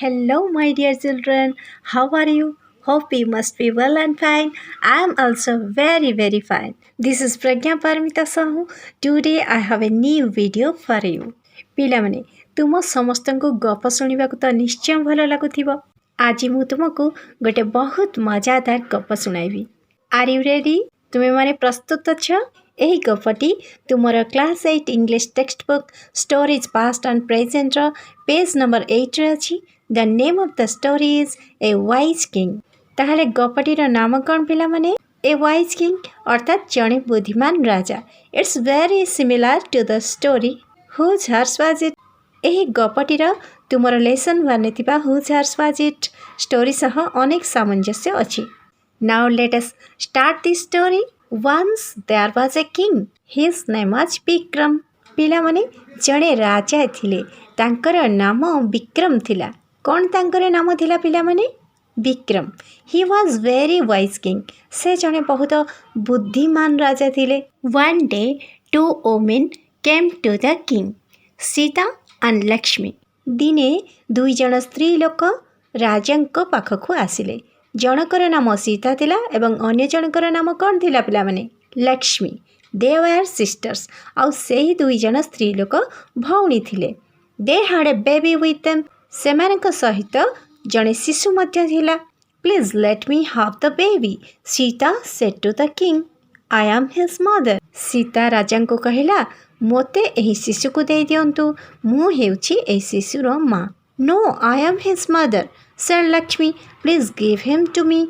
Hello, my dear children. How are you? Hope you must be well and fine. I am also very, very fine. This is Pragya Paramita Sahu. Today I have a new video for you. ପିଲାମାନେ, ତୁମ ସମସ୍ତଙ୍କୁ ଗପ ଶୁଣିବାକୁ ତ ନିଶ୍ଚୟ ଭଲ ଲାଗୁଥିବ। ଆଜି ମୁଁ ତୁମକୁ ଗୋଟେ ବହୁତ ମଜାଦାର ଗପ ଶୁଣାଇବି। Are you ready? ତୁମେମାନେ ପ୍ରସ୍ତୁତ ଅଛ? ଏହି ଗପଟି ତୁମର class 8 English text book Stories Past and ପ୍ରେଜେଣ୍ଟର page number 8ରେ ଅଛି। The name of the story is A Wise King. ତାହେଲେ ଗପଟିର ନାମ କ'ଣ ପିଲାମାନେ? ଏ ୱାଇଜ୍ କିଙ୍ଗ, ଅର୍ଥାତ୍ ଜଣେ ବୁଦ୍ଧିମାନ ରାଜା। It's very similar to the story Whose Horse Was It? ଏହି ଗପଟିର ତୁମର ଲେସନ୍ 1ରେ ଥିବା Whose Horse Was It story ସହ ଅନେକ ସାମଞ୍ଜସ୍ୟ ଅଛି। Now let us start the story. Once there was a king. His name was Bikram. ପିଲାମାନେ, ଜଣେ ରାଜା ଥିଲେ, ତାଙ୍କର ନାମ ବିକ୍ରମ ଥିଲା। କ'ଣ ତାଙ୍କର ନାମ ଥିଲା ପିଲାମାନେ? Bikram. He was very wise king. ସେ ଜଣେ ବହୁତ ବୁଦ୍ଧିମାନ ରାଜା ଥିଲେ। One day two women came to the king, Sita and Lakshmi. ଦିନେ ଦୁଇ ଜଣ ସ୍ତ୍ରୀ ଲୋକ ରାଜାଙ୍କ ପାଖକୁ ଆସିଲେ। ଜଣଙ୍କର ନାମ ସୀତା ଥିଲା ଏବଂ ଅନ୍ୟ ଜଣଙ୍କର ନାମ କ'ଣ ଥିଲା ପିଲାମାନେ? ଲକ୍ଷ୍ମୀ। They were sisters. ଆଉ ସେହି ଦୁଇ ଜଣ ସ୍ତ୍ରୀ ଲୋକ ଭଉଣୀ ଥିଲେ। They had a baby with them. ସେମାନଙ୍କ ସହିତ ଜଣେ ଶିଶୁ ମଧ୍ୟ ଥିଲା। "Please let me have the baby," Sita said to the king. "I am his mother." Sita ରାଜାଙ୍କୁ କହିଲା, ମୋତେ ଏହି ଶିଶୁକୁ ଦେଇଦିଅନ୍ତୁ, ମୁଁ ହେଉଛି ଏହି ଶିଶୁର ମା। "No, I am his mother," said Lakshmi. "Please give him to me."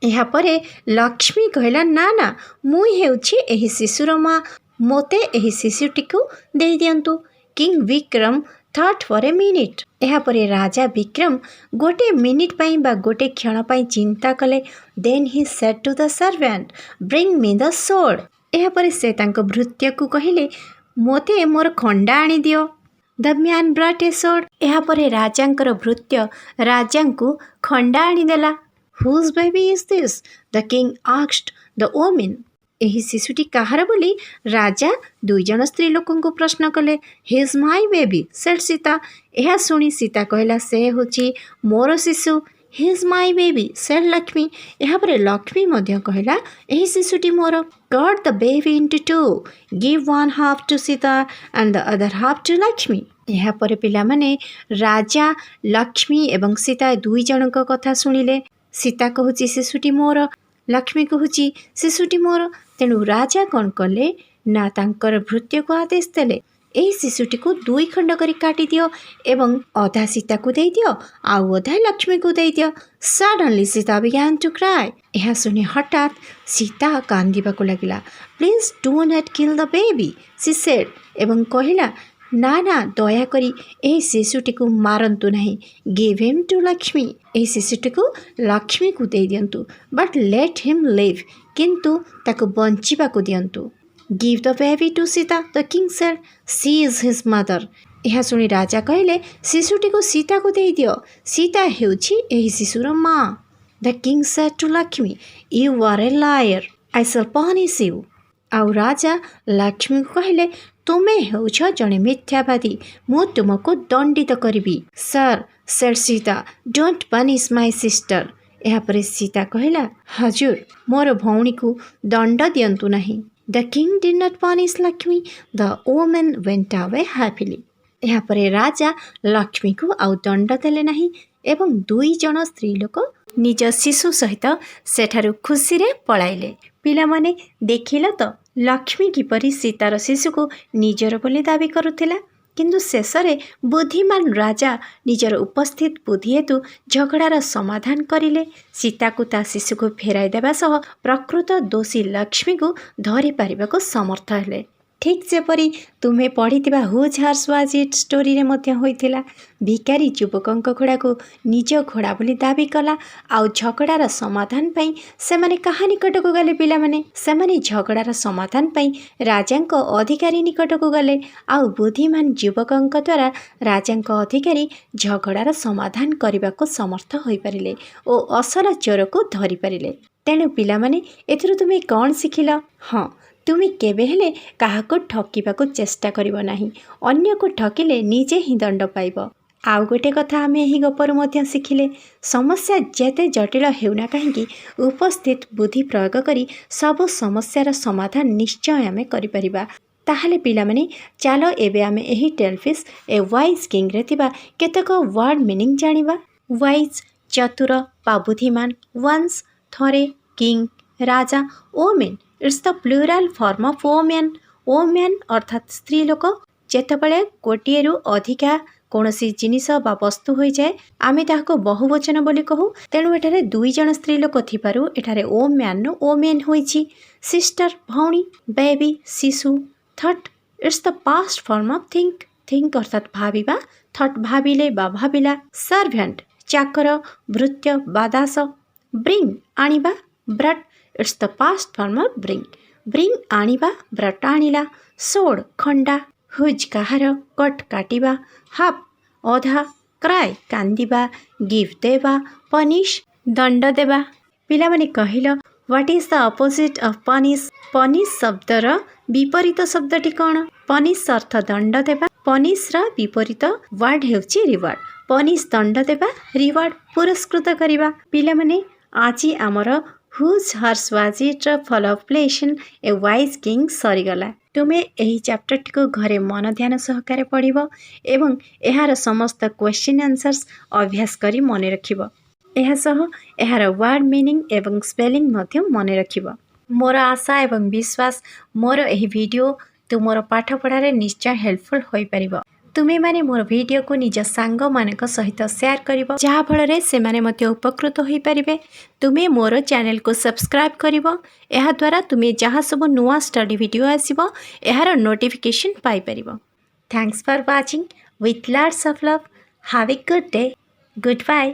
ଏହାପରେ ଲକ୍ଷ୍ମୀ କହିଲା, ନା ନା, ମୁଁ ହେଉଛି ଏହି ଶିଶୁର ମା, ମୋତେ ଏହି ଶିଶୁଟିକୁ ଦେଇଦିଅନ୍ତୁ। King Bikram thought for a minute. ଏହାପରେ ରାଜା ବିକ୍ରମ ଗୋଟେ ମିନିଟ୍ ପାଇଁ ବା ଗୋଟେ କ୍ଷଣ ପାଇଁ ଚିନ୍ତା କଲେ। Then he said to the servant, "Bring me the sword." ଏହାପରେ ସେ ତାଙ୍କ ଭୃତ୍ୟକୁ କହିଲେ, ମୋତେ ମୋର ଖଣ୍ଡା ଆଣିଦିଅ। The man brought a sword. ଏହାପରେ ରାଜାଙ୍କର ଭୃତ୍ୟ ରାଜାଙ୍କୁ ଖଣ୍ଡା ଆଣିଦେଲା। "Whose baby is this?" the king asked the women. ଏହି ଶିଶୁଟି କାହାର ବୋଲି ରାଜା ଦୁଇ ଜଣ ସ୍ତ୍ରୀ ଲୋକଙ୍କୁ ପ୍ରଶ୍ନ କଲେ। "He is my baby," said Sita. ଏହା ଶୁଣି ସୀତା କହିଲା, ସେ ହେଉଛି ମୋର ଶିଶୁ। "He is my baby," said Lakshmi. ଏହାପରେ ଲକ୍ଷ୍ମୀ ମଧ୍ୟ କହିଲା, ଏହି ଶିଶୁଟି ମୋର। "Cut the baby into two. Give one half to Sita and the other half to Lakshmi." ଏହାପରେ ପିଲାମାନେ, ରାଜା ଲକ୍ଷ୍ମୀ ଏବଂ ସୀତା ଦୁଇ ଜଣଙ୍କ କଥା ଶୁଣିଲେ। ସୀତା କହୁଛି ଶିଶୁଟି ମୋର, ଲକ୍ଷ୍ମୀ କହୁଛି ଶିଶୁଟି ମୋର। ତେଣୁ ରାଜା କ'ଣ କଲେ ନା ତାଙ୍କର ଭୃତ୍ୟକୁ ଆଦେଶ ଦେଲେ, ଏହି ଶିଶୁଟିକୁ ଦୁଇ ଖଣ୍ଡ କରି କାଟିଦିଅ ଏବଂ ଅଧା ସୀତାକୁ ଦେଇଦିଅ ଆଉ ଅଧା ଲକ୍ଷ୍ମୀକୁ ଦେଇଦିଅ। Suddenly Sita began to cry. ଏହା ଶୁଣି ହଠାତ୍ ସୀତା କାନ୍ଦିବାକୁ ଲାଗିଲା। "Please do not kill the baby," she said. ଏବଂ କହିଲା, ନା ନା, ଦୟାକରି ଏହି ଶିଶୁଟିକୁ ମାରନ୍ତୁ ନାହିଁ। "Give him to Lakshmi." ଏହି ଶିଶୁଟିକୁ ଲକ୍ଷ୍ମୀକୁ ଦେଇଦିଅନ୍ତୁ। "But let him live." କିନ୍ତୁ ତାକୁ ବଞ୍ଚିବାକୁ ଦିଅନ୍ତୁ। "Give the baby to Sita," the king said. "She is his mother." ଏହା ଶୁଣି ରାଜା କହିଲେ, ଶିଶୁଟିକୁ ସୀତାକୁ ଦେଇଦିଅ, ସୀତା ହେଉଛି ଏହି ଶିଶୁର ମା। The king said to Lakshmi, "You are a liar. I shall punish you." ଆଉ ରାଜା ଲକ୍ଷ୍ମୀକୁ କହିଲେ, ତୁମେ ହେଉଛ ଜଣେ ମିଥ୍ୟାବାଦୀ, ମୁଁ ତୁମକୁ ଦଣ୍ଡିତ କରିବି। "Sir," said Sita, "don't punish my sister." ଏହାପରେ ସୀତା କହିଲା, ହଜୁର, ମୋର ଭଉଣୀକୁ ଦଣ୍ଡ ଦିଅନ୍ତୁ ନାହିଁ। The king did not punish Lakshmi. The women went away happily. ଏହାପରେ ରାଜା ଲକ୍ଷ୍ମୀକୁ ଆଉ ଦଣ୍ଡ ଦେଲେ ନାହିଁ ଏବଂ ଦୁଇ ଜଣ ସ୍ତ୍ରୀ ଲୋକ ନିଜ ଶିଶୁ ସହିତ ସେଠାରୁ ଖୁସିରେ ପଳାଇଲେ। ପିଲାମାନେ, ଦେଖିଲ ତ ଲକ୍ଷ୍ମୀ କିପରି ସୀତାର ଶିଶୁକୁ ନିଜର ବୋଲି ଦାବି କରୁଥିଲା। କିନ୍ତୁ ଶେଷରେ ବୁଦ୍ଧିମାନ ରାଜା ନିଜର ଉପସ୍ଥିତ ବୁଦ୍ଧି ହେତୁ ଝଗଡ଼ାର ସମାଧାନ କରିଲେ। ସୀତାକୁ ତା ଶିଶୁକୁ ଫେରାଇ ଦେବା ସହ ପ୍ରକୃତ ଦୋଷୀ ଲକ୍ଷ୍ମୀକୁ ଧରିପାରିବାକୁ ସମର୍ଥ ହେଲେ। ଠିକ୍ ଯେପରି ତୁମେ ପଢ଼ିଥିବା ହୁଜ୍ ହର୍ସ ୱାଜ୍ ଇଟ୍ ଷ୍ଟୋରିରେ ମଧ୍ୟ ହୋଇଥିଲା। ଭିକାରୀ ଯୁବକଙ୍କ ଘୋଡ଼ାକୁ ନିଜ ଘୋଡ଼ା ବୋଲି ଦାବି କଲା। ଆଉ ଝଗଡ଼ାର ସମାଧାନ ପାଇଁ ସେମାନେ କାହା ନିକଟକୁ ଗଲେ ପିଲାମାନେ? ସେମାନେ ଝଗଡ଼ାର ସମାଧାନ ପାଇଁ ରାଜାଙ୍କ ଅଧିକାରୀ ନିକଟକୁ ଗଲେ। ଆଉ ବୁଦ୍ଧିମାନ ଯୁବକଙ୍କ ଦ୍ୱାରା ରାଜାଙ୍କ ଅଧିକାରୀ ଝଗଡ଼ାର ସମାଧାନ କରିବାକୁ ସମର୍ଥ ହୋଇପାରିଲେ ଓ ଅସଲ ଚୋରକୁ ଧରିପାରିଲେ। ତେଣୁ ପିଲାମାନେ, ଏଥିରୁ ତୁମେ କ'ଣ ଶିଖିଲ? ହଁ, ତୁମେ କେବେ ହେଲେ କାହାକୁ ଠକିବାକୁ ଚେଷ୍ଟା କରିବ ନାହିଁ। ଅନ୍ୟକୁ ଠକିଲେ ନିଜେ ହିଁ ଦଣ୍ଡ ପାଇବ। ଆଉ ଗୋଟେ କଥା ଆମେ ଏହି ଗପରୁ ମଧ୍ୟ ଶିଖିଲେ, ସମସ୍ୟା ଯେତେ ଜଟିଳ ହେଉନା କାହିଁକି, ଉପସ୍ଥିତ ବୁଦ୍ଧି ପ୍ରୟୋଗ କରି ସବୁ ସମସ୍ୟାର ସମାଧାନ ନିଶ୍ଚୟ ଆମେ କରିପାରିବା। ତାହେଲେ ପିଲାମାନେ, ଚାଲ ଏବେ ଆମେ ଏହି ଟେଲ୍ ଫିସ୍ ଏ ୱାଇଜ୍ କିଙ୍ଗରେ ଥିବା କେତେକ ୱାର୍ଡ଼ ମିନିଂ ଜାଣିବା। ୱାଇଜ୍, ଚତୁର ବା ବୁଦ୍ଧିମାନ। ୱାନ୍ସ, ଥରେ। King, Raja. Women, it's the plural form of woman. Woman ଅର୍ଥାତ୍ ସ୍ତ୍ରୀ ଲୋକ। ଯେତେବେଳେ ଗୋଟିଏରୁ ଅଧିକା କୌଣସି ଜିନିଷ ବା ବସ୍ତୁ ହୋଇଯାଏ, ଆମେ ତାହାକୁ ବହୁବଚନ ବୋଲି କହୁ। ତେଣୁ ଏଠାରେ ଦୁଇ ଜଣ ସ୍ତ୍ରୀ ଲୋକ ଥିବାରୁ ଏଠାରେ ଓ ମ୍ୟାନ୍ରୁ ଓମେନ୍ ହୋଇଛି। ସିଷ୍ଟର, ଭଉଣୀ। ବେବି, ଶିଶୁ। Thought, it's the past form of think. Think ଅର୍ଥାତ୍ ଭାବିବା। ଥଟ୍, ଭାବିଲେ ବା ଭାବିଲା। ସର୍ଭ୍ୟାଣ୍ଟ, ଚାକର, ଭୃତ୍ୟ ବା ଦାସ। ବ୍ରିଙ୍ଗ, ଆଣିବା। Brought, it's the past form of bring. Bring, ଆଣିବା। ବ୍ରଟ୍, ଆଣିଲା। ସୋର୍ଡ, ଖଣ୍ଡା। ହୁଜ୍, କାହାର। କଟ୍, କାଟିବା। ହାଫ୍, ଅଧା। କ୍ରାଏ, କାନ୍ଦିବା। ଗିଭ୍, ଦେବା। ପନିଶ, ଦଣ୍ଡ ଦେବା। ପିଲାମାନେ, କହିଲ, what is the opposite of punish? Punish ଶବ୍ଦର ବିପରୀତ ଶବ୍ଦଟି କ'ଣ? ପନିଶ ଅର୍ଥ ଦଣ୍ଡ ଦେବା। ପନିଶର ବିପରୀତ ୱାର୍ଡ ହେଉଛି ରିୱାର୍ଡ। ପନିଶ, ଦଣ୍ଡ ଦେବା। ରିୱାର୍ଡ, ପୁରସ୍କୃତ କରିବା। ପିଲାମାନେ, ଆଜି ଆମର whose horse was it follow up lesson A Wise King ସରିଗଲା। ତୁମେ ଏହି ଚାପ୍ଟରଟିକୁ ଘରେ ମନ ଧ୍ୟାନ ସହକାରେ ପଢ଼ିବ ଏବଂ ଏହାର ସମସ୍ତ କ୍ୱେଶ୍ଚିନ୍ ଆନ୍ସର୍ସ ଅଭ୍ୟାସ କରି ମନେ ରଖିବ। ଏହା ସହ ଏହାର ୱାର୍ଡ଼ ମିନିଂ ଏବଂ ସ୍ପେଲିଂ ମଧ୍ୟ ମନେ ରଖିବ। ମୋର ଆଶା ଏବଂ ବିଶ୍ୱାସ, ମୋର ଏହି ଭିଡ଼ିଓ ତୁମର ପାଠପଢ଼ାରେ ନିଶ୍ଚୟ ହେଲ୍ପଫୁଲ୍ ହୋଇପାରିବ। ତୁମେମାନେ ମୋର ଭିଡ଼ିଓକୁ ନିଜ ସାଙ୍ଗମାନଙ୍କ ସହିତ ସେୟାର କରିବ, ଯାହାଫଳରେ ସେମାନେ ମଧ୍ୟ ଉପକୃତ ହୋଇପାରିବେ। ତୁମେ ମୋର ଚ୍ୟାନେଲକୁ ସବସ୍କ୍ରାଇବ୍ କରିବ। ଏହାଦ୍ୱାରା ତୁମେ ଯାହା ସବୁ ନୂଆ ଷ୍ଟଡ଼ି ଭିଡ଼ିଓ ଆସିବ, ଏହାର ନୋଟିଫିକେସନ୍ ପାଇପାରିବ। Thanks for watching. With lots of love, have a good day. Good bye.